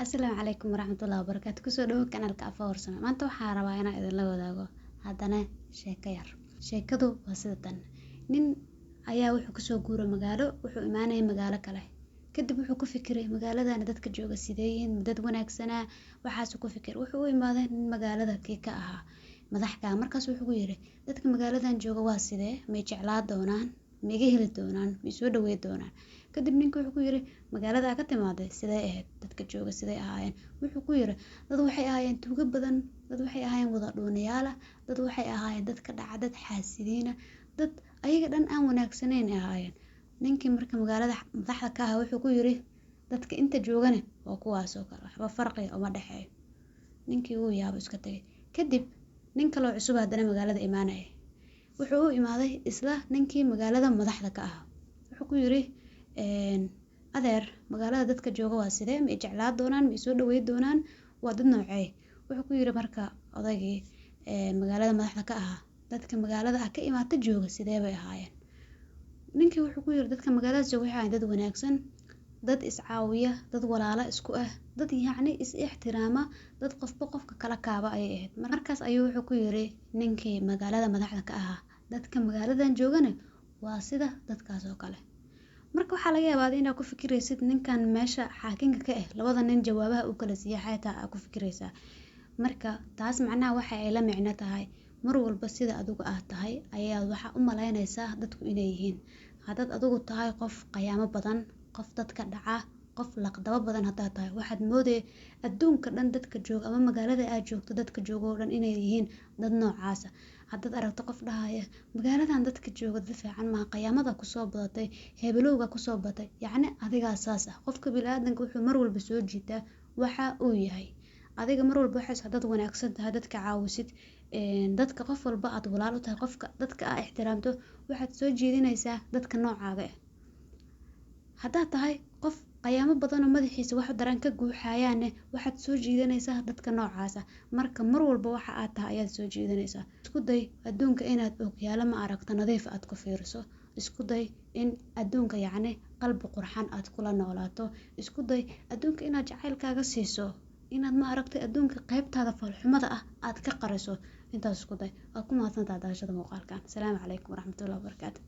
Asalaamu calaykum waraxmatullaahi wabarakaatu. Kusoo dhawow kanaalka Afa Warsame. Maanta waxaan rabaa inaan idinla wadaago haddana sheeko yar. Sheekadu waa sida tan. Nin ayaa wuxuu kasoo guuray magaalo, wuxuu imaanayay magaalo kale. Kadib wuxuu ku fikiray, magaaladan dadka jooga sidee yihiin, dad wanaagsanaa, waxaasuu ku fikiray. Wuxuu u imaaday nin magaalada kii ka ahaa madaxka. Markaas wuxuu ku yiri, dadka magaaladan jooga waa sidee, may jeclaa doonaan, ma iga heli doonaan, ma soo dhaweyn doonaan? Kadib ninka wuxuu ku yiri, magaalada ka timaaday sidee ahayd, dadka jooga sidee ahaayeen? Wuxuu ku yiri, dad waxay ahaayeen tuugo badan, dad waxay ahaayeen wada dhuunayaal ah, dad waxay ahaayeen dadka dhaca, dad xaasidiina, dad ayaga dhan aan wanaagsanayn ay ahaayeen. Ninkii marka magaalada madaxda ka ahaa wuxuu ku yiri, dadka inta joogana waa kuwaas oo kale, waxba farqi uma dhexeeyo. Ninkii wuu yaabo, iska tagay. Kadib nin kaloo cusub haddana magaalada imaanaya. Wuxuu u imaaday isla ninkii magaalada madaxda ka ahaa. Wuxuu ku yiri, adeer, magaalada dadka jooga waa sidee, ma i jeclaa doonaan, ma i soo dhaweyn doonaan, waa dad noocee? Wuxuu ku yiri marka odaygii magaalada madaxda ka ahaa, dadka magaalada ah ka imaata jooga sidee bay ahaayeen? Ninkii wuxuu ku yiri, dadka magaalada jooga waxay ahaayeen dad wanaagsan, dad iscaawiya, dad walaalo isku ah, dad yacni is ixtiraama, dad qofba qofka kala kaaba ayay ahayd. Markaas ayuu wuxuu ku yiri ninkii magaalada madaxda ka ahaa, dadka magaaladan joogana waa sida dadkaas oo kale. Marka waxaa laga yaabaa inaad ku fikiraysid ninkan meesha xaakinka ka ah, labada nin jawaabaha uu kala siiyay xataa aad ku fikiraysaa. Marka taas macnaha waxa ay la micno tahay, mar walba sida adigu aad tahay ayaad waxa u malaynaysaa dadku inay yihiin. Haddaad adigu tahay qof qayaamo badan, qof dadka dhaca, qof laqdabo badan haddaad tahay, waxaad moodee adduunka dhan dadka jooga ama magaalada aad joogto dadka jooga oo dhan inay yihiin dad noocaas ah. Haddaad aragto qof dhahaya magaaladan dadka jooga dad fiican maaha, qayaamada kusoo badatay, hebelowga kusoo batay, yacni adigaa saas ah. Qofka bini'aadanka wuxuu mar walba soo jiitaa waxa uu yahay. Adiga mar walba waxaad haddaad wanaagsan tahay, dadka caawisid, dadka qof walba aad walaal u tahay, qofka dadka aad ixtiraamto, waxaad soo jiidinaysaa dadka noocaaga ah. Haddaad tahay qof qayaamo badan oo madaxiisa wax daran ka guuxayaane, waxaad soo jiidanaysaa dadka noocaas ah. Marka mar walba waxa aad tahay ayaad soo jiidanaysaa. Isku day adduunka inaad ogyaalo ma aragto nadiif aad ku fiiriso. Isku day in adduunka yacni qalbi qurxan aad kula noolaato. Isku day adduunka inaad jacaylkaaga siiso, inaad ma aragtay adduunka qaybtaada foolxumada ah aad ka qariso. Intaas isku day. Waad ku mahadsantahay daawashada muuqaalkan. Asalaamu calaykum waraxmatullaahi wabarakaatu.